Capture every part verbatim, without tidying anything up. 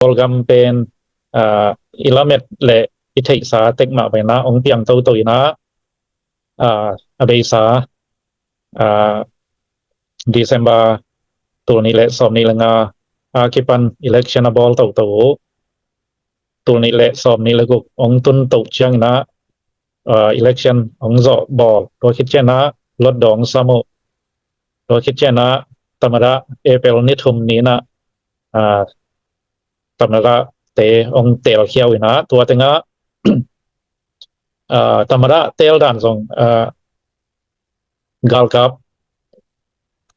Kawlgam pen, ah, i lamet le i theihsa tek mah pen ah hong piang toto in ah, ah, a beisa, ah, December tul nih le sawm nih le nga a kipan election a bawl toto uh. Tul nih le sawm nih le guk hong tun to ciangin ah, ah, election hong zawh bawl. Tua khit ciangin ah lotdaw hong sam uh. Tua khit ciangin ah tamada April ni thum ni in ah, ah, tamada te hong teel khia uh in ah, tua teng ah, ah, tamada teel dan zong, ah, galkap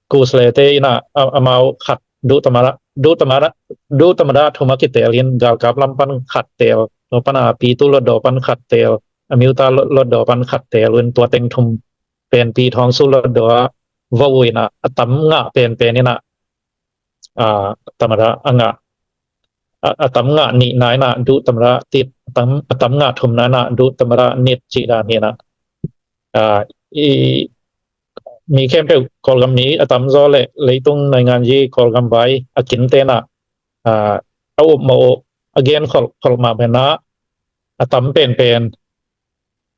kuslete in ah, a-, amau khat, duh tamada, duh tamada, duh tamada thum a kiteel in, galkap lam pan khat teel, tua pan a pitu lotdaw pan khat teel, a miuta lot-, lotdaw pan khat teel uh in, tua teng thum pen Pi Thawng Su lotdaw ah vo uh in ah, a tam ngah penpen in ah, ah, tamada a ngah, a, a tam ngah nihna in ah duh tamada tit, a tam, a tam ngah thumna in ah duh tamada nit cih dan hi in ah. Ah, i, mi khempeuh, Kawlgam mi a tamzaw le leitung nainganyi Kawlgam vai a kinte in ah, ah, a up mawh uh, a gen kholh, kholh mah pen ah, a tam penpen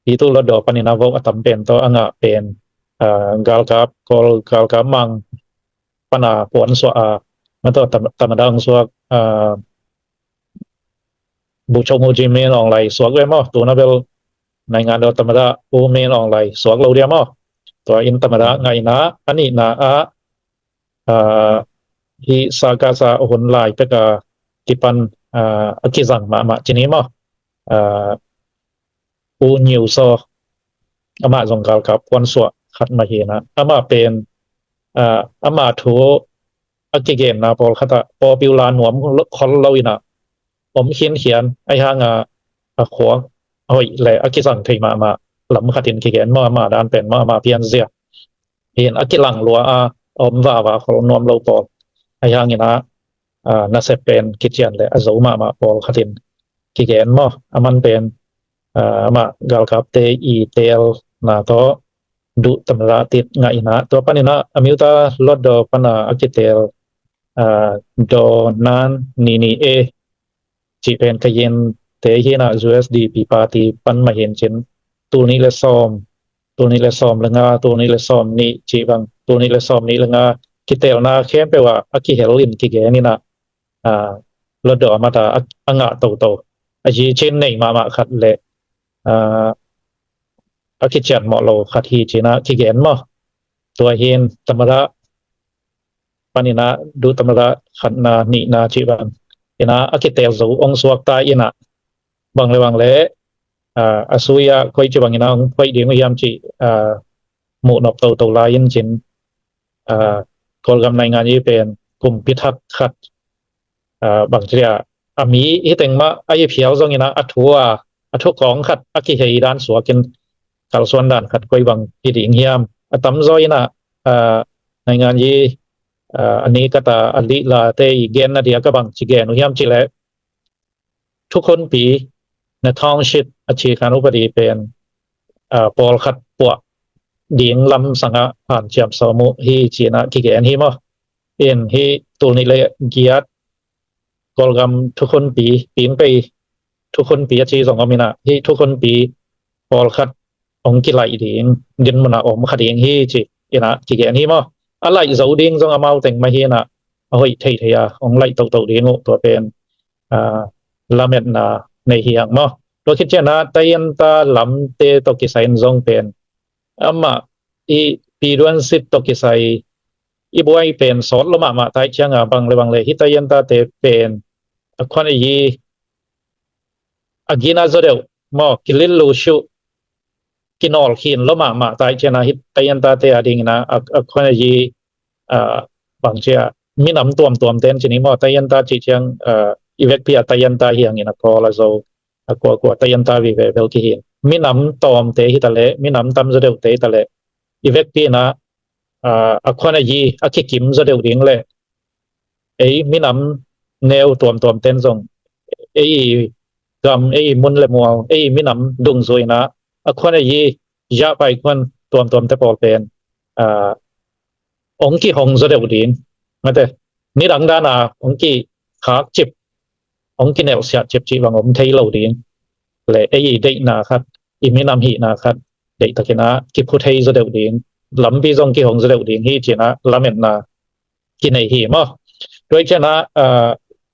pitu lotdaw panin a vo a tam pen tawh a ngah pen, ah, galkap, Kawl galkap mang pan a puan suah a, ma tawh tam-, tamada hong suak, ah, Bogyoke Hu Jin Min Aung Hlaing suak ve maw. Tu in ah bel naingan daw tamada U Min Aung Hlaing suak lo dia maw. Tua in tamada ngah in ah, a nihna ah, ah, hih sakasa a hun lai pek a kipan, ah, a kizang mahmah ci ni maw. Ah, U Myo Saw, amah zong galkap puan suah khat mah hi in ah, amah pen, ah, amah thu a kigenna pawlkhat ah popular nuam lo-, khol lo in ah om khinkhian, ahi hang a, a khua hoih le a kizang thei mahmah lam khat in kigen maw, amah dan pen maw, amah pianzia hi in a kilang lua a, a om vava khol nuam lo pawl, ahi hang in ah, ah, nasep pen kician le a zo mahmah pawlkhat in kigen maw. Aman pen, ah, amah galkapte i teelna tawh duh tamada tit ngah in ah, tua pan in ah a miuta lotdaw pan a a kiteel, ah, Daw Nan Ni Ni E cih pen Kayinte hi in ah, U S D P party pan mah hi in cin, tul nih le sawm, tul nih le sawm le nga, tul nih le sawm nih cih bang, tul nih le sawm nih le nga kiteelna khempeuh ah a kihel in kigen in ah, ah, lotdaw a mat a, a, a ngah toto, a yi cin nei mahmah khat le, ah, a kician mawh lo khat hi ci in ah kigen maw. Tua hi in tamada pan in ah duh tamada khatna nihna cih bang in ah a kiteel zo hong suak ta in ah, bang le bang le, ah, a sui ah koici bang in ah hong phoih ding uh hiam cih, ah, muh nop toto lai in cin, ah, Kawlgam nainganyi pen kumpi thak khat, ah, bang ci dia, a mi hi teng mah a hi phial zong in ah, a thu a, a thu kawng khat a kihei dan suak in kalsuan dan khat koi bang hi ding hiam. A tamzaw in ah, ah, nainganyi, ah, a ni khat a, a lihlate i genna diak a bang ci gen uh hiam cih leh, thukhunpi, na township a ci khan upadi pen, ah, pawlkhat puah ding lamsang ah hanciam sawm uh hi ci in ah kigen hi maw. In hih tul nih le giat Kawlgam thukhunpi, Pingpei thukhunpi a ci zong om in ah, hih thukhunpi pawlkhat hong kilaih ding, dinmun ah om kha ding hi ci in ah kigen hi maw. A laih zo ding zong amau teng mah hi in ah, a hoih theithei a hong laih toto ding uh, tua pen, ah, lametna nei hi hang maw. Tua khit ciang ah Tayanta lamte tawh kisai in zong pen, amah i Pi Daw Aung Sin tawh kisai i buai pen sawt lo mahmah ta ih ciang a, bang le bang le hih Tayantate pen a khuan a yi a gina zaw deuh maw, kilil lu shuh, kinawl khin lo mahmah ta ih ciang a, hih Tayantate a ding in ah, a, a khuan a yi, ah, bang ci a, minam tuamtuam ten ci ni maw, Tayanta cih ciang, ah, i vekpi a Tayanta hi hang in a Kawl a Zo a kuakua Tayanta vive bel kihi in, minam tawmte hi ta leh, minam tam zaw deuhte hi ta leh, i vekpi in ah, ah, a khuan a yi a kikim zaw deuh ding leh, ei minam neu tuamtuam ten zong, ei gam, ei mun le mual, ei minam dungzui in ah, a khuan a yi, yah pai khuan tuamtuamte pawl pen, ah, hong kihong zaw deuh ding, mate, nidang dan a hong kikhak cip hong kinelhsiat cipcip bang om thei lo ding le ei i deihna khat, i minam hihna khat deihtakin ah kiphu thei zaw deuh ding, lampi zong kihong zaw deuh ding hi ci-in ah lametna kinei hi maw. Tua ahih ciangin ah, ah,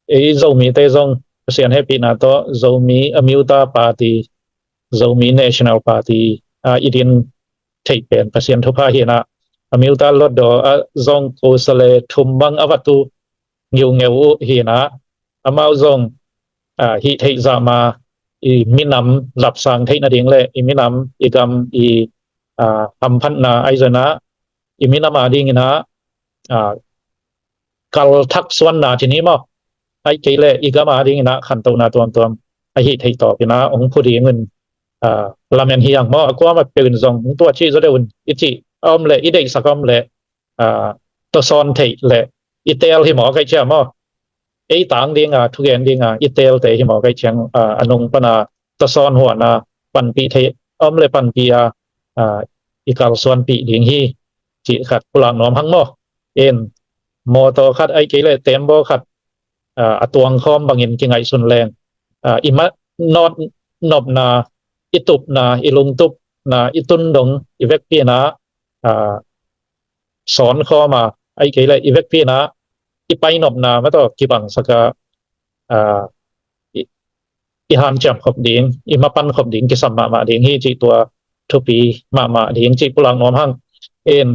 ei Zomite zong Pasian hehpihna tawh Zomi Amyotha Party, Zomi National Party ah i din theih pen Pasian thupha hi-in ah, Amyotha Hluttaw ah zong kosale thum bang a va tu ngiungeu uh hi-in ah, amau zong, ah, hih theih zah ma i minam lapsang theih nading le i minam, i gam, i, ah, hamphatna ahi zongin ah i minam adingin ah, ah, kalthak suanna ci ni maw, ahih kei leh i gam adingin ah khantohna tuamtuam a hih theih tawpin ah hong phu dingin, ah, lamen hi hang maw. A kuamah peuh in zong hong tua cih zaw deuh un i cih a om leh, i deihsak a om leh, ah, tawsawn theih leh i teel hi mawk ahih ciang maw, ei tang dinga, thugen dinga i teelte hi mawk ahih ciang, ah, a nung pana tawsawn huana panpih theih a om leh panpih a, ah, i kalsuanpih ding hi cih khat pulak nuam hang maw. In mawtaw khat ahih kei leh tembaw khat, ah, a tuangkhawm bangin kingaihsun leng, ah, i manawt nopna, i tupna, i lungtupna, i tundong i vekpi-in ah, ah, sawnkhawm a, ahih kei leh i vekpi-in ah i painopna mah tawh kibangsak a, ah, i, i hanciam khop ding, i mapan khop ding kisam mahmah ding hi cih tua thupi mahmah ding cih pulak nuam hang. In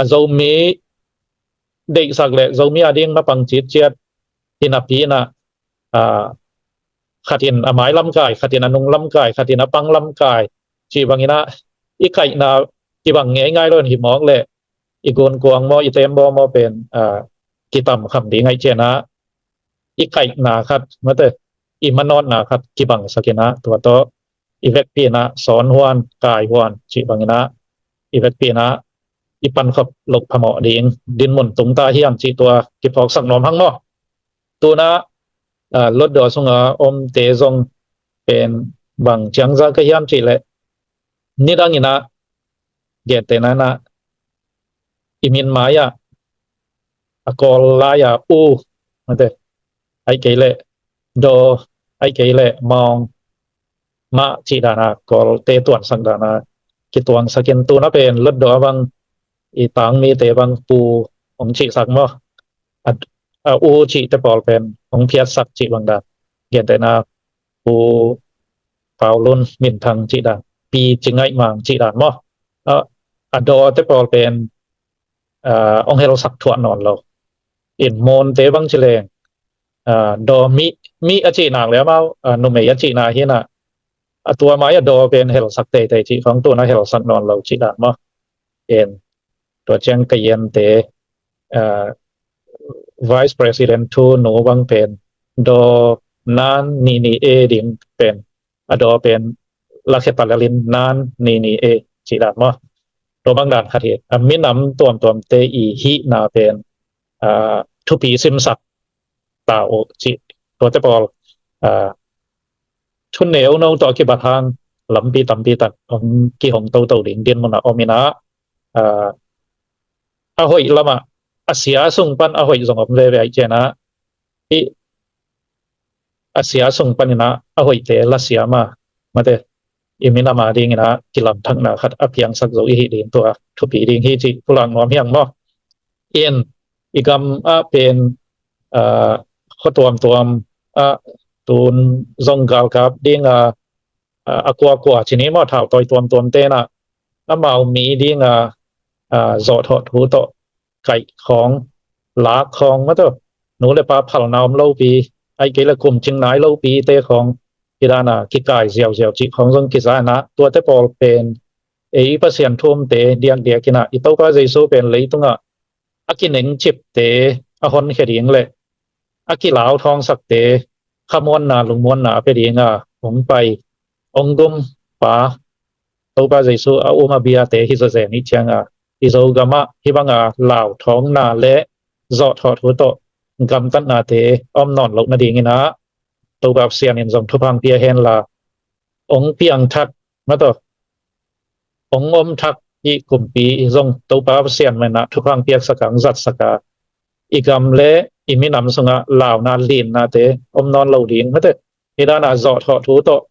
a Zomi deihsak le Zomi ading mapang citciat hi napi-in ah, ah, khat in a mai lamkai, khat in a nung lamkai, khat in a pang lamkai cih bangin ah i kaihna kibang ngeingai lo in hi mawk leh i gunkuang maw, i tembaw maw pen, ah, kitam kham ding ahih ciangin ah i kaihna khat, mate, i manawtna khat kibangsak in ah tua tawh i vekpi-in ah sawn huan, kai huan cih bangin ah i vekpi-in ah i pankhop loh phamawh ding dinmun tung ta hiam cih tua kiphawksak nuam hang maw. Tu-in ah, ah, Hluttaw sunga omte zong pen bang ciangza ka hiam cih leh nidangin ah gentehna-in ah i min mai-ah a Kawl lai-a U, mate, ahih kei leh Daw, ahih kei leh Mawng mah cih dan a, Kawlte tuansak dan a kituangsak in, tu-in ah pen Hluttaw bang i tangmite bang Pu hong cihsak maw, a, a U cihte pawl pen hong phiatsak cih bang dan, gentehna Pu Pau Lun Min Thang cih dan, Pi Ci Ngaih Mang cih dan maw. A, a Dawte pawl pen, ah, hong helsak thuah nawn lo. In Monte bang ci leng, ah, Daw Mih, Mih a cih nak leh amau, ah, numei a cihna hi-in ah, a tua mai-ah Daw pen helsak teitei cih khawng tu-in ah helsak nawn lo cih dan maw. In tua ciang Kayente, ah, Vice President thunu bang pen Daw Nan Ni Ni E ding pen, a Daw pen lakhe talel in Nan Ni Ni E cih dan maw. Tua bang dan khat hi. A minam tuamtuamte i hihna pen, ah, thupi simsak ta uh cih, tuate pawl, ah, thuneu no tawh kibat hang lampi tampi tak hong kihong toto ding dinmun ah om in ah, ah, a hoih lamah a sia sung pan a hoih zong om veve ahih ciangin ah, i a sia sung panin ah a hoihte la siam a, mate, i minam adingin ah kilamthakna khat a piangsak zo i hih ding tua thupi ding hi cih pulak nuam hi hang maw. In i gam ah pen, ah, khua tuamtuam ah tu-in zong galkap ding a, ah, a kuakua ci ni maw, thautawi tuamtuamte in ah amau mi ding a, ah, zawhthawh thu tawh kaih khawng, lak khawng, mate, nu le pa phalna om lopi, ahih kei leh kumcing nai lopite khawng, hih dan a kikai ziauziau cih khawng zong kiza in ah, tuate pawl pen ei Pasian thu-umte diakdiakin ah i Topa Jesu pen leitungah a kinengcipte a honkhia ding le a kilauthawngsakte khamuanna lungmuanna a pia ding a hong pai, hong gumpa Topa Jesu a um a biate hi zawzen i hi ciang a, i Zogam ah hih bang a lauthawngna le zawhthawh thu tawh gamtatnate a om nawn loh nadingin ah Topa Pasian in zong thupha hong pia hen la, hong piangthak, mate, hong omthak i kumpi zong Topa Pasian mah in ah thupha hong piaksak a, hong zatsak a, i gam le i minam sungah launa linnate om nawn lo ding mate. Hi dana zawhthawh thu tawh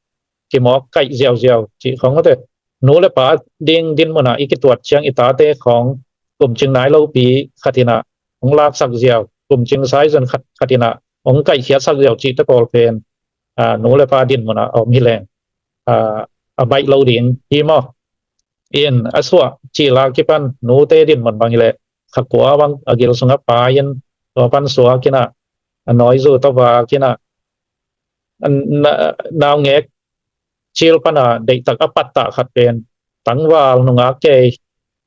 kimawk kaih ziauziau cih khong mate. Nu le pa ding dinmunah i kituat ciang i tate khong kumcing nai lopi khatinah hong laksak ziau, kumcing saizun khat khatinah hong kaihkhiatsak ziau cihte pawl pen, aa, nu le pa dinmunah a om hileng, aa, a baih lo ding hi maw? In a suah cila kipan nute dinmun bang hileh khakua bang a gil sungah pai in, tua pan suak inah, a nawizu tawh vak inah, naungek cil pana deihtak a pattah khat pen tangval nungak kei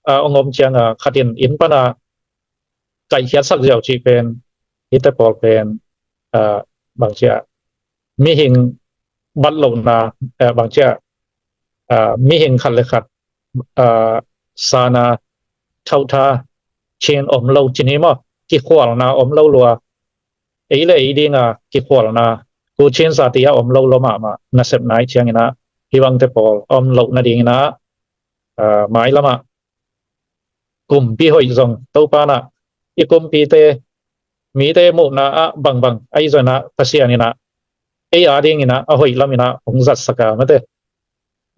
a hong om cianga khatin inn pana kaihkhiatsak ziau cih pen, hite pawl pen, aa, bangcia mihing bat lohna, aa, bangcia, aa, mihing khat le khat, aa, sana thauhtha chin om lo cin hi maw? Kikhualna om lo lua, ei le ei dinga kikhualna kuchin sati a om lo lua mahmah nasep nai cianginah hi bangte pawl om loh nadinginah, aa, mailamah kumpi hoih zong Topa nah i kumpite mite muhna ah bangbang ahi zonah Pasian inah ei a dinginah a hoih laminah hong zatsaka mate.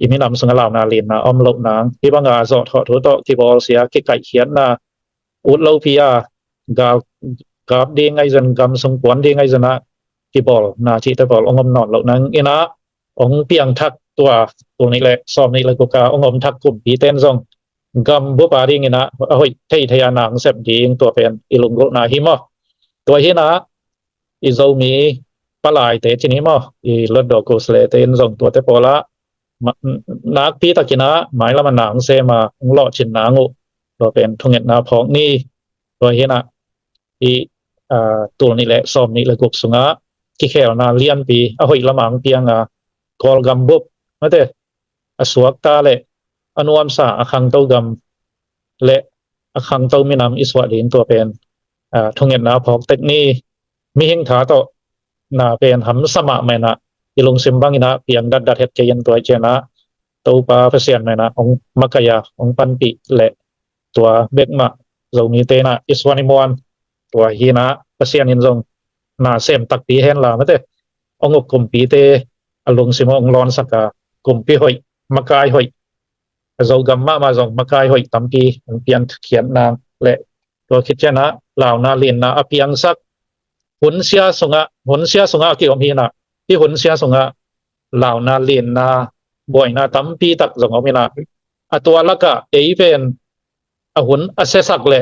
I minam sungah launa linna om loh nang hi banga zawhthawh thu tawh kibawlsia kikaihkhiatna ut lopi a gal kap ding ahi zon gam sung puan ding ahi zonah kibawlna cihte pawl hong om nawn loh nang inah hong piangthak tua tul nih le sawm nih le guka hong omthak kumpiten zong gam bup a dinginah a hoih theithei a na hong sep ding tua pen i lunggulhna hi maw? Tua hinah i Zomi palaite cin hi maw? I Lotdaw Kuslete in zong tuate pawlah nakpi takinah mailam a na hong sem a hong lawhcin nang uh tua pen thungetna phawk ni. Tua hinah i, aa, tul nih le sawm nih le guk sungah kikhelna lianpi a hoih lamah hong pianga Kawlgam bup mate a suakta le a nuamsa a khangto gam le a khangto minam i suah ding tua pen, aa, thungetna phawk tek ni. Mihing tha tawh na pen hamsa mahmah inah i lungsim banginah piang datdat het kei in tua i cianah Topa Pasian mah inah hong makaih a hong panpih le tua bekmah Zomite inah i suan i muan tua hinah Pasian in zong na sem takpi henla mate hong uk kumpite a lungsim hong lawnsak a kumpi hoih makai hoih a Zogam mahmah zong makai hoih tampi hong pian khiat nang le tua khit cianah launa linna a piangsak hunsia sungah hunsia sungah a kiom hinah hih hunsia sungah launa linna buaina tampi tak zong om inah a tua lakah ei pen a hun a siasak le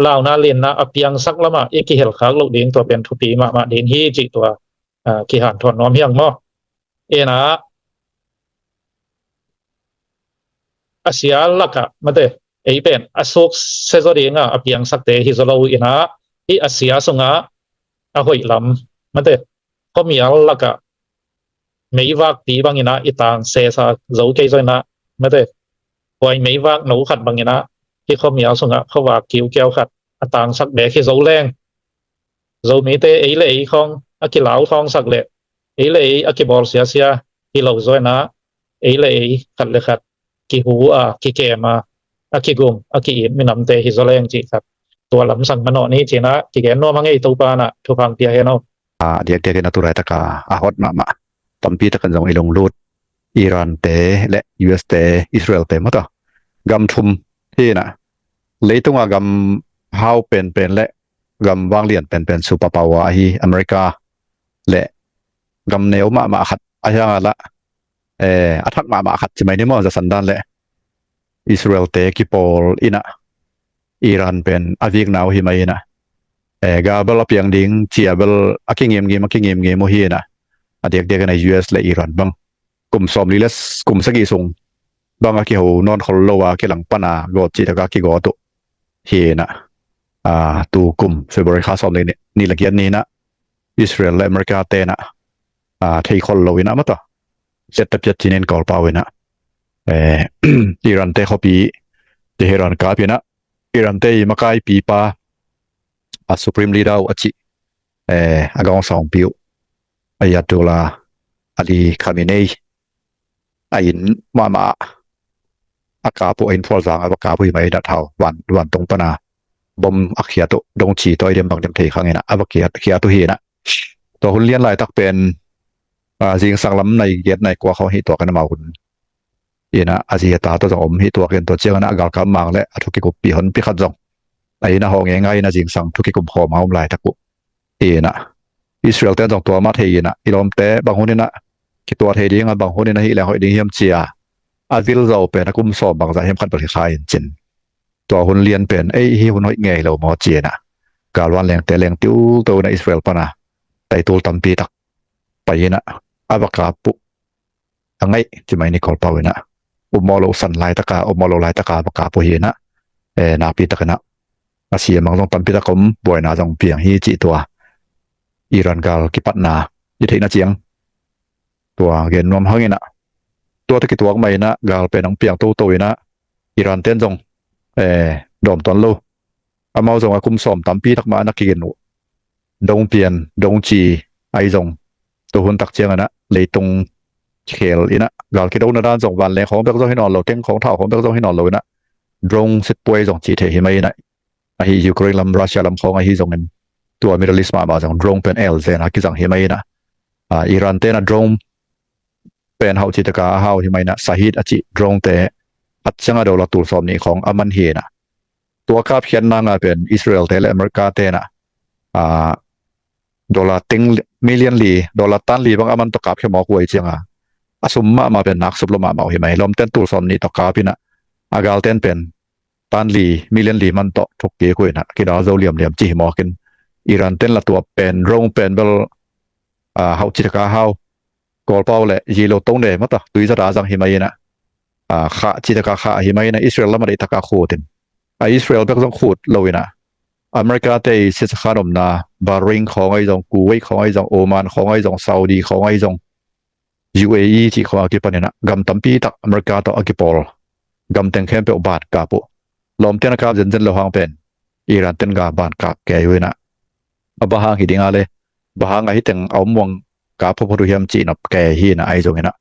launa linna a piangsak lamah i kihelkhak loh ding tua pen thupi mahmah ding hi cih tua, aa, kihanthawn nuam hiang maw? Inah a sia lakah mate ei pen a suk sezaw dinga a piangsakte hi zaw lo inah hih a sia sungah a hoih lam mate khuamial lakah meivakpi banginah i tang sesa zo kei zo inah mate huai meivak no khat banginah hih khuamial sungah khuavak kiukiau khat a tangsak bek hi zo leng Zomite ei le ei khong a kilau thawngsak le ei le ei a kibawl siasia hi lo zo inah ei le ei khat le khat kihu a kikem a a kigum a ki-it minamte hi zaw leng cih khat tua lamsang manawh ni cinah kigen nuam a ngei Topa nah thupha pia hen aw. A diakdiakin a tulaitak a a hot mahmah tampi takin zong i lunglut Iran te le U S te Israel te mawtaw gam thum hinah leitunga gam hau penpen le gam vanglian penpen superpower ahi America le gam neu mahmah khat a hianga lah, eh, a thak mahmah khat ci mai ni maw zasan dan le Israel te kipawl inah Iran pen a vikna uh hi mai inah, eh, gal bel a piang ding cia bel a kingimngim a kingimngim uh hi inah a diakdiakin a U S le Iran bang kum sawmli le kum sagih sung bang a kiho nawn khol lo a kilang pana gawt cih taka kigawt uh hi inah, a, tu kum February kha sawm le nih le giat ni inah Israel le America tenah, a, thei khol lo inah mawtaw zetta piat cinin kawlpau inah, eh, Iran te khuapi Tehran kap inah Iran te i makaipipa a Supreme Leader uh a cih, eh, a gawngsawngpi uh Ayatollah Ali Khamenei a inn mahmah a kap uh a inn phualzang a va kap uh hi mai dat hau van, vantung pana bom a khiat uh, dongci tawh i diam bang diam thei khang in ah, a va khiat, khiat uh hi in ah. Tua hun lian laitak pen, ah, zingsang lam nai giat nai kua khawng hi tuak in amau hun in ah, a zi a ta tawh zong om hi tuak in, tua ciang in ah a galkap mang le a thu kikuppih honpi khat zong a inn ah hawh ngeingai in ah zingsang thu kikum khawm a om laitak uh hi in ah. Israel ten zong tua mah thei in ah, i lawmte bang hun in ah kituah thei ding a, bang hun in ah hih leng hoih ding hiam ci a, a vil zo pen a kum sawm bangzah hiam khat bel hi kha in cin. Tua hun lian pen, ei, hih hun hoih ngei lo maw ci in ah, galvan lengte leng tiulto in ah Israel pan a taitul tampi tak pai in ah, a va kap uh a ngaih ci mai ni Kawlpau in ah, um mawh lo san laitaka, um mawh lo laitaka va kap uh hi in ah, eh, nakpi tak in ah a si a mang zong tampi tak om, buaina zong piang hi cih tua Iran gal kipatna i theihna ciang tua gen nuam hang in ah, tua tawh kituak mah in ah gal pen hong piang toto in ah, Iran ten zong, eh, dawm tuan lo. Amau zong a kum sawm tampi tak mah a na kigin uh dong pian, dong ci ahi zong, tu hun tak ciang in ah leitung khel in ah gal kidona dan zong vanleng khawng bek zong hi nawn lo, teng khawng thau khawng bek zong hi nawn lo in ah drone sitpuai zong cih thei hi mai in ah, ahi Ukraine lam, Russia lam khawng ahi zongin tua Middle East mahmah zong drone pen el zen a kizang hi mai in ah, ah, Iran ten a drone pen hauh cih taka a hau hi mai in ah, Shahed a cih drone te at ciang a dollar tul sawm nih khawng a man hi in ah, tua kap khiat nang a pen Israel te le America ten ah, ah, dollar teng million li, dollar tan li bang a man tawh kap khia mawk uh ahi ciang a, a sum mahmah pen nak sup lo mahmah uh hi mai. Lawmten tul sawm nih tawh kap in ah, a galten pen tan li, million li man tawh thuk kik uh in ah, kidal zo liamliam ci hi mawk in, Iran ten la tua pen drone pen bel, ah, hauh cih taka hau, Kawlpau le zi lo tong ne mata, tui zat a zang hi mai in ah, ah, khah cih taka khah hi mai in ah, Israel lam a deih taka khut in, a Israel bek zong khut lo in ah, America te i siasak khan omna Bahrain khawng ahi zong, Kuwait khawng ahi zong, Oman khawng ahi zong, Saudi khawng ahi zong, U A E cih khawng a kipan in ah gam tampi tak America tawh a kipawl gam teng khempeuh ban kap uh. Lawmten a kap zenzen lo hang pen Iran ten ga ban kap kei uh in ah, a bang hang hi ding a le, bang hang a hi teng a om muang kap photphot uh hiam cih nop kei hi in ah, ahi zong in ah,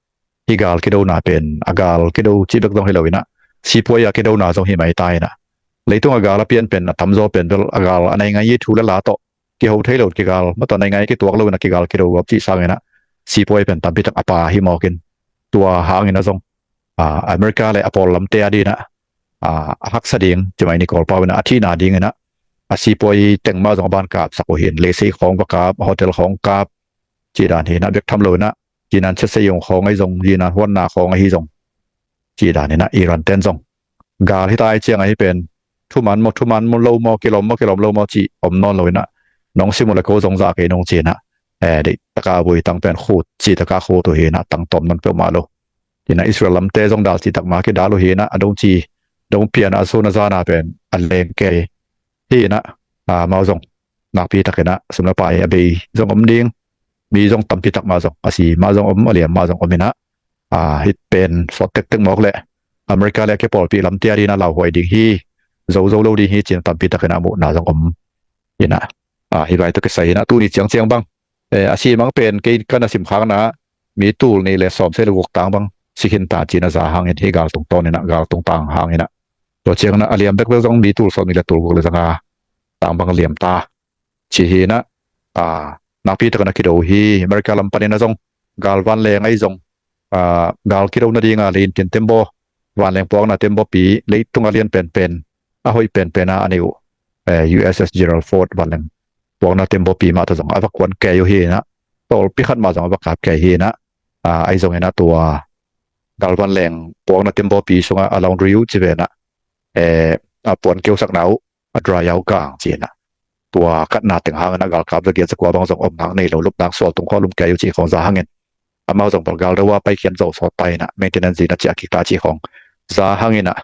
hih gal kidona pen a gal kido cih bek zong hi lo in ah, sipuai a kidona zong hi mai ta in ah, leitung a gal a pian pen a tamzaw pen bel a gal a nei ngai i thu le la tawh kiho thei lo, kigal mah tawh nei ngai kituak lo in ah kigal kido gawp cih sang in ah, sipuai pen tampi tak a pha hi mawk in, tua hang in ah zong, ah, America le a pawl lamte a ding in ah, ah, a haksa ding ci mai ni Kawlpau in ah, a thihna ding in ah, a sipuai teng mah zong a ban kapsak uh hi in, leisei khawng va kap, hotel khawng kap cih dan hi in ah, bek tham lo in ah, zinan chiat seh zong khawng ahi zong, zinan huanna khawng ahi zong cih dan in ah, Iran ten zong gal hi ta ahi ciang ahi pen, thuman maw, thuman maw lo maw, kilawm maw, kilawm lo maw cih om nawn lo in ah, nong sim uh le ko zong zah kei nong ci in ah, eh, deih taka vui tang pen khut cih taka khut uh hi in ah, tang tawm nawn peuhmah lo. Ci in ah Israel lamte zong dal cih tak mah kidal uh hi in ah, a dong ci, dong pian a sun a zan a pen a leng kei hi in ah, ah, amau zong nakpi tak in ah sum le pai a bei zong om ding, mi zong tampi tak mah zong, a si mah zong om, a liam mah zong om in ah, ah, hih pen sawt tektek mawk leh America le a kipawlpih lamte a ding in ah lauhuai ding hi, zo zo lo ding hi ci in ah tampi tak in ah muhna zong om in ah, ah, hih vai tawh kisai in ah tuni ciangciang bang, eh, a si mang pen kei ka na sim khakna ah mi tul nih le sawm seh le guk tang bang si khin ta ci in ah za hang in, hih gal tungtawn in ah, gal tungtang hang in ah, tua ciang in ah a liam bekbek zong mi tul sawm nih le tul guk le za nga tang bang liam ta ci hi in ah, ah, nakpi tak in ah kido hi. America lam pan in ah zong gal vanleng ahi zong, ah, gal kido nading a leiin tin tembaw, vanleng puakna tembawpi, leitung a lian penpen, a hoih penpen a a nei uh, eh, U S S Gerald Ford vanleng puakna tembawpi mah tawh zong a va kuan kei uh hi in ah, tawlpi khat mah zong a va kap kei hi in ah, ah, ahi zong in ah tua gal vanleng puakna tembawpi sungah a laundry uh ci ve in ah, eh, a puan keusakna uh, a dryer uh kang ci in ah, tua katna teng hang in ah galkap za giat za kua bang zong om nang nei lo, lupna sual tung khawh lum kei uh cih khawng za hang in, amau zong bel gal do a paikhiat zo sawt ta in ah, maintenance zin a ciah kik ta cih khawng za hang in ah,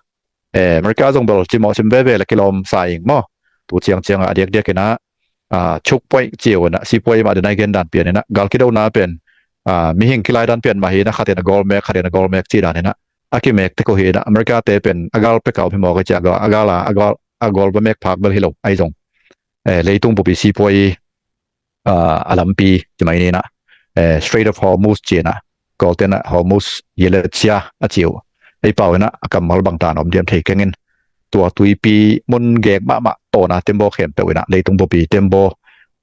eh, America zong bel cimawh sim veve le kilawm sa ing maw. Tu ciangciang ah a diakdiak in ah, ah, chuk puaih ci uh in ah, sipuai mah den a i gen dan pian in ah, gal kidona pen, ah, mihing kilai dan pian mah hi in ah, khat in a gawl mek, khat in a gawl mek cih dan in ah, a kimek tek uh hi in ah, America te pen a gal pek a om hi mawk a, ci a, a gal a, a gawl, a gawl va mek phak bel hi lo ahi zong, eh, leitung bupi sipuai, ah, a lampi ci mai ni in ah, eh, Strait of Hormuz ci in ah, Golden Hormuz, Yeletsya a ci uh. Ei pau in ah a kammal bang tan om diam thei keng in, tua tuipi mun gek mahmah tawna tembaw khempeuh in ah, leitung bupi tembaw,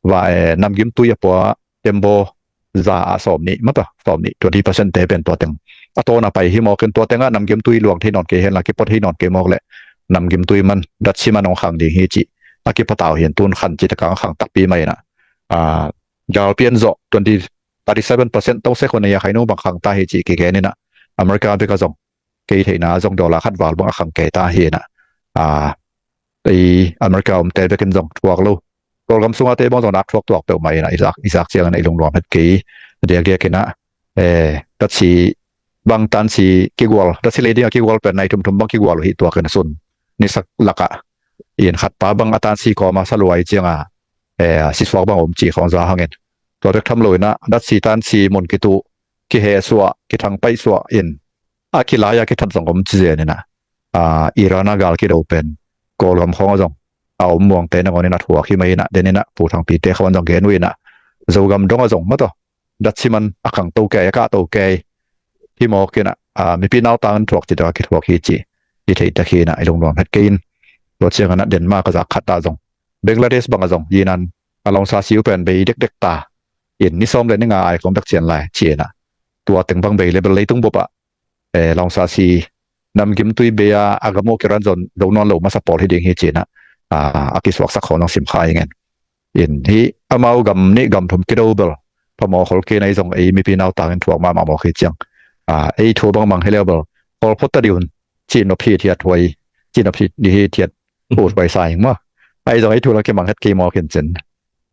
va, eh, namgim tui a pua tembaw za ah sawmnih, mata sawmnih, twenty percent te pen tua teng a tawna pai hi mawk in, tua tengah namgim tui luang thei nawn kei hen la, kipua thei nawn kei mawk leh namgim tui man, datsi man hong khang ding hi cih a kipua ta uh hi in, tun khan cih takah hong khang takpi mah in ah, ah, galpi an zawh twenty, thirty seven percent to se khon a, khainu bang khang ta hi cih kigen in ah, America bek ah zong kei theihna zong dollar khat val bang a khang kei ta hi in ah, ah, i America omte bekin zong thuak lo, Kawlgam sungah te bang zong nak thuak tuak peuhmah in ah, i zak, i zak ciangin ah i lungnuam het kei. Diakdiak in ah, eh, datsi bang tansi kigual, datsi lei ding a kigual pen nai thumthum bang kigual uh hi, tuak in a sun nisak lakah in khatpa bang a tansi kawma saluai ciangah, eh, sisuak bang om cih khawng za hangin, tua bek tham lo in ah datsi tansi mun kituh, kihehsuah, kithangpaihsuah in a kilai-a kithat zong om ci zen in ah, ah, Iran a gal kido pen Kawlgam khawng ah zong a om muangte nangawn in ah thuak hi mai in ah, den in ah Pu Thangpi te khawng zong gen uh in ah, Zogam dong ah zong mataw datsi man a khang to kei, a kah to kei hi mawk in ah, ah, mipi nautang in thuak cih takah kithuak hi cih i theih tak hi in ah, i lungnuam het kei in. Tua ciangin ah Denmark a zak khat ah zong, Bangladesh bang ah zong, yinan a lawngsa si uh pen bei dekdek ta in, ni sawm le ni nga ai kawm bek cian lai ci in ah, tua teng bang bei le bel leitung bup ah, eh, lawngsa si namgim tui bei a, a gam uh kiran zon zo nawn lo masa pawl hi ding hi ci in ah, ah, a kisuaksak khawng zong sim kha ing in. In hih amau gam nih gam thum kido bel phamawh khol kei in ah, ei zong ei mipi nautang in thuak mahmah mawk hi ciang, ah, ei thu bang mang hi leu bel khawl phot ta dih un, cih nop hithiat huai, cih nop hi, hithiat ut huai sa ing maw. Ei zong ei thu la kimang het kei mawk in cin.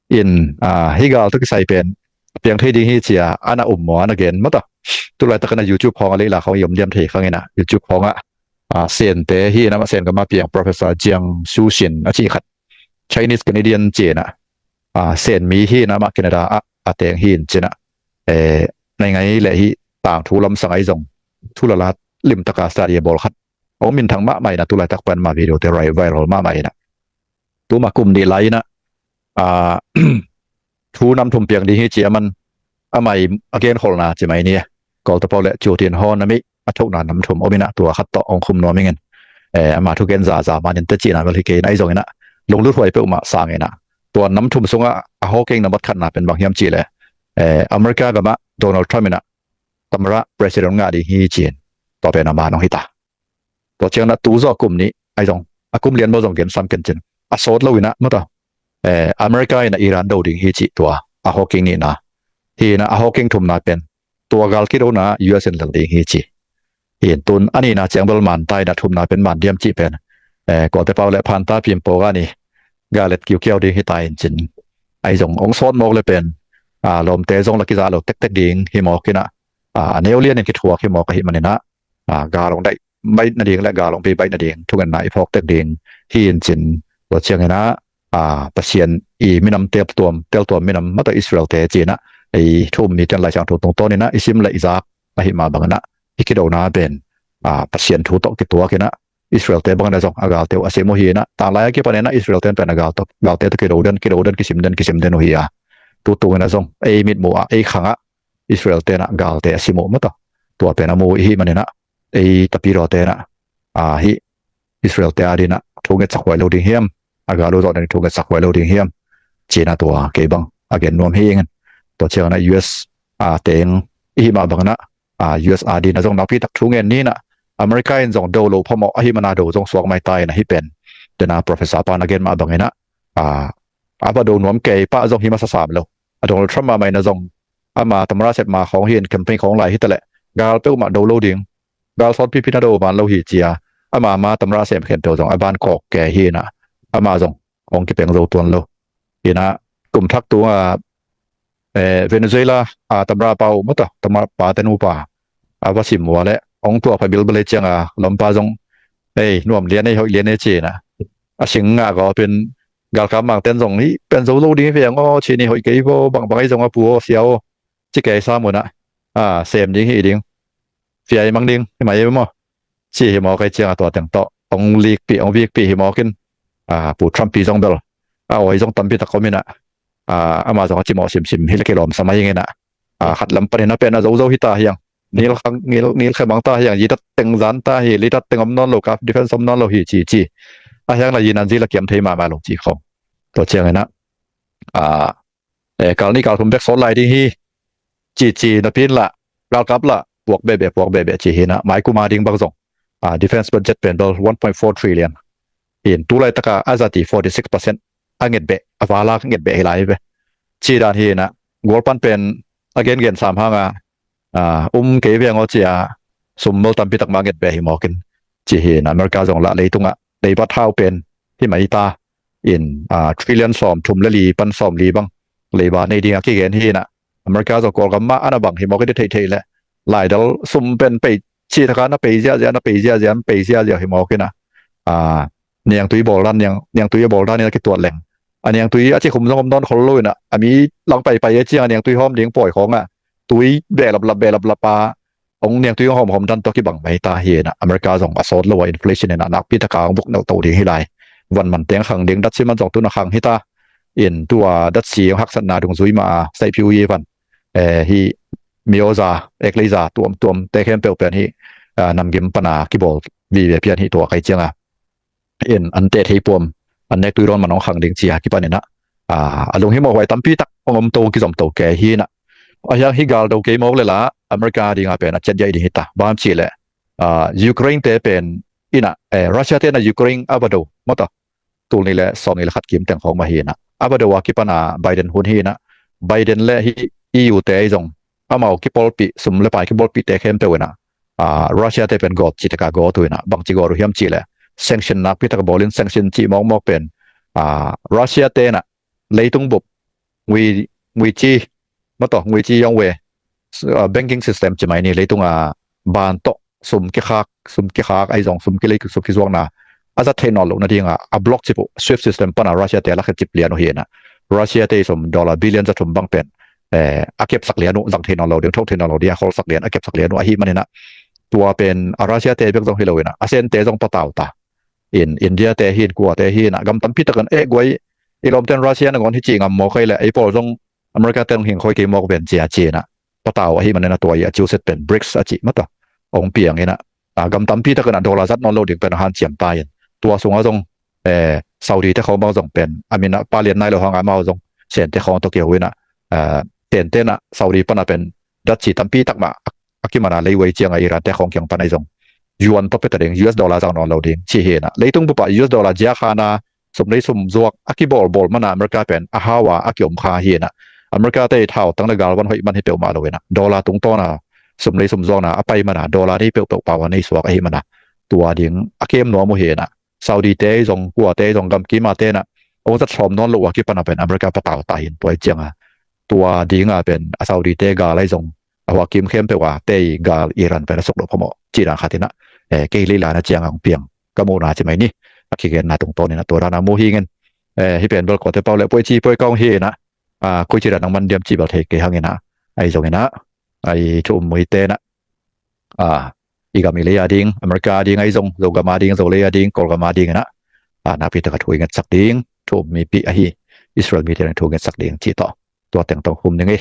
In, ah, hih gal tawh kisai pen a piang thei ding hi ci a, a na um maw, a na gen maw ta. Tulaitak in ah YouTube khawng ah leila khawng i om diam thei khang in ah, YouTube khawng ah, ah, Sente hi in ah, Sen gam ah piang Professor Jiang Shuxin a cih khat, Chinese Canadian ci in ah, ah, Sen mi hi in ah, amah Canada ah a teng hi in cin ah, eh, nai ngai leh hih tangthu lamsang ah ei zong thu la lat limtak a study a bawl khat hong minthang mahmah in ah, tulaitak pan mah video te rai viral mahmah in ah, tuma kum nih lai in ah, ah, thu nam thum piang ding hi ci a man, amah i a genkholna ci mai ni. Kawlte pau le Cu Tin Hon a mi a thokna nam thum om in ah, tua khat tawh hong khum nuam ing in. Eh, ama thugen zaza man in te cihna bel hi kei in ah, ei zong in ah lunglut huai peuhmah sang in ah, tua nam thum sungah a hawking nambat khatna pen bang hiam cih leh, eh, America gam ah Donald Trump in ah tamara president ngah ding hi ci in, tua pen a man hong hi ta. Tua ciang in ah tu zawh kum nih, ei zong a kum lian maw zong gen sam ken cin, a sawt lo in ah maw ta, eh, America in ah Iran do ding hi cih, tua a hawking nihna. Hi in ah a hawking thumna pen tua gal kidona U S in lel ding hi ci. Hi in tun a nihna ciang bel man ta in ah, thumna pen man diam cih pen, eh, Kawlte pau le Phanta Pimpawga ni gal et kiukiau ding hi ta in cin. Ei zong hong sawt mawk le pen, ah, lawmte zong la kiza lo tektek ding hi mawk in ah, ah, a neu lian in kithuak hi mawk ahih man in ah, ah, gal hong daih baih nading le gal hong bei baih nading thungetna i phawk tek ding hi in cin. Tua ciang in ah, ah, Pasian i minam teltuam, teltuam minam maw ta Israel te ci in ah, i thu um mite in Lai Siangtho tungtawn in ah i sim le i zak ahih mah bang in ah, i kidona pen, ah, Pasian thu tawh kituak in ah, Israel te bang in ah zong a galte uh a sim uh hi in ah, tanglai a kipan in ah Israel te in pen a gal tawh, galte tawh kido den, kido den, kisim den, kisim den uh hi a. Tutung in ah zong ei mitmuh ah, ei khang ah Israel te in ah galte a sim uh maw ta. Tua pen a mu i hih man in ah, ei Tapidawte in ah, ah, hih Israel te a ding in ah thu ngetsak huai lo ding hiam, a gal uh zawh den thu ngetsak huai lo ding hiam ci in ah, tua kei bang a gen nuam hi ing in. Tua ciang in ah U S a teng i hih mah bang in ah, ah, U S a ding in ah zong nakpi tak thu ngen ni in ah, America in zong do lo phamawh ahih man a do zong suak mai ta in ah, hih pen den a professor pan a gen mah bang in ah, ah, a va do nuam kei pah zong hi masa sam lo. A Donald Trump mahmah in ah zong, ama tamara sep ma khawng hi in, campaign khawng lai hi ta leh, gal peuhmah do lo ding, gal sawtpipi na do man lo hi ci a, ama ma tamara sem khempeuh zong a ban kawk kei hi in ah, ama zong hong kipeng zo tuan lo. Hi in ah kum thak tung a, eh, Venezuela a tamara pa uh maw ta, tamara pa te nupa a va sim uh a leh, hong tuak pha bilbel hi ciang a lawmpa zong, ei, nuam lian ei, hoih lian ei ci in ah, a sing ngah gawp in, galkap mangten zong, hih pen zo lo ding hi ve ang aw, ci ni, hoih kei vaw, bangbang ei zong a pu aw, sia aw, ci kei sam un ah, a, sem ding hi ding, fia i mang ding hi mai ei maw, ci hi mawk ei ciang a, tua teng tawh hong likpih, hong vikpih hi mawk in, a, Pu Trump pi zong bel a awi zong tampi tak om in ah, a, ama zong a cimawh simsim hi leh kilawm sa mai ing in ah, a, khat lam pan in ah pen a zozo hi ta hi ang. nil khang nil nil khemang ta hiang, yi dat teng zan ta hi, li dat teng om nawn lo ka defense om nawn lo hi ci ci. A hiang la yi nan zi la kiam thei mahmah lo ci khong. Tua ciang ina a eh, kal ni kal thum bek sawt lai ding hi ci ci napi in la, galkap la puak bebe puak bebe ci hi na, mai kuma ding bang zong a defense budget pen bel one point four trillion in, tu lai taka a zati forty six percent a nget beh, a valak nget beh hi lai ve. Ci dan hi na, gualpan pen a gen gen sam hanga a um kei veng aw cia sum mol tampi tak mah nget beh hi mawkin ci hi na, America zong lah leitunga leibat hau pen hi mai ta in a trillion sawm thum le li pan sawm li bang leiba nei dinga kigen hi na, America zong Kawlgam mah ana bang hi mawkin i theih theih le laidal sum pen pei ci taka na pei ziahziah, na pei ziahziah, na pei ziahziah hi mawkin a a niangtui bawl dan, niang niangtui a bawl dan in a kituat leng a niangtui a ci khum zong om nawn khol lo in a, a mi lang paipai a ciang a niangtui hawm ding pawi khawng a tui behlaplap behlaplap a ong niangtui ong hawmhawm dan tawh kibang mai ta hi na, America zong a sawt lo a inflation in a nakpi taka ong buk neuh to ding hi lai. Van man teng khang ding, datsi man zong tun a khang hi ta in, tua datsi ong haksatna dungzui mah a saiphiu i van eh, hi mioza ekleiza tuamtuam te khempeuh pian hi a namgim pana kibawl vive pian hi tua kai cianga in an teh thei puam, an nek tui rawn man ong khang ding cia kipan ina a lunghimawh huai tampi tak ong om to, kizom to kei hi na. A hiang hi gal do kei mawk le la America dinga pen a chet diai ding hi ta, bang ci le a Ukraine te pen ina eh, Russia te na Ukraine a va do mawta tul ni le sawm ni le khat kim teng khawng mah hi na, a va do a kipan a Biden hun hi na, Biden le hi E U te ahi zong amau kipawlpih, sum le pai kipawlpih te khempeuh ina a Russia te pen gawt ci taka gawt uh ina, bang ci gawt uh hiam ci le sanction nakpi taka bawlin, sanction ci mawkmawk pen a Russia te na leitung bup ngui ngui ci mawtaw ngui ci yong we banking system ci mai ni, leitunga ban tawh sum kikhak, sum kikhak ahi zong sum kilei sum kizuakna a zat thei nawn loh nadinga a block cip uh, swift system pana Russia te a lakhia cip lian uh hi na, Russia te sum dollar billion za thum bang pen eh, a kepsak lian uh, zang thei nawn lo ding, thok thei nawn lo ding a kholsak lian, a kepsak lian uh ahi manina, tua pen a Russia te bek zong hi lo ina a Sen te zong patau ta in, India te hin, kua te hi na, gam tampi takin eh guai i lawmten Russia nangawn hi ci ngam mawk ahi le ei pawl zong America te hong hing khoi kei mawk ven cia ci na patau ahi manina, tua i a ciuset pen brics a ci mawtaw ong piang ina a gam tampi takin a dollar zat nawn lo ding pen a hanciam ta in, tua sunga zong eh, Saudi te khawng bang zong pen a mina palian nai lo hanga amau zong Sen te khawng tawh kiho ina a tentena Saudi pana pen datsi tampi tak mah a kimana leiwei cianga Iran te khawng kiang pana i zong yuan tawh peta ding, U S dollar zang nawn lo ding ci hi na, leitung bupa U S dollar zia khana sum lei sum zuak a kibawlbawl mana America pen a hawa a kiom kha hi na, America te i thau tang le galvan hoih man hi peuhmah lo ina dollar tungtawna sum lei sum zuakna a pai mana dollar nei peuhpeuh pau a nei suak ahi mana, tua ding a kem nuam uh hi na, Saudi te zong, kua te zong, gam kima te na ong zat sawm nawn lo uh a kipana pen America patau ta hin, tua i cianga tua dinga pen a Saudi te gal ahi zong a hua kim khempeuh a te i gal Iran pen a suk lo phamawh ci dan khat ina eh, kei lei lana cianga ong piang ka muhna ci mai ni, a kigenna tungtawn ina tua dana mu hi ngin eh, hi pen bel kawte pau le puai ci puai kaung hi ina a koi ci dan nang man diam ci bel thei kei hang ina, ahi zong ina ai thu um mui te na a i gam i lei a ding, America a ding ahi zong, Zogam a ding, Zolei a ding, Kawlgam a ding ina a nakpi taka thu i ngetsak ding, thu um mipi ahi Israel mite na thu ngetsak ding ci tawh tua teng tawh hum ding hi.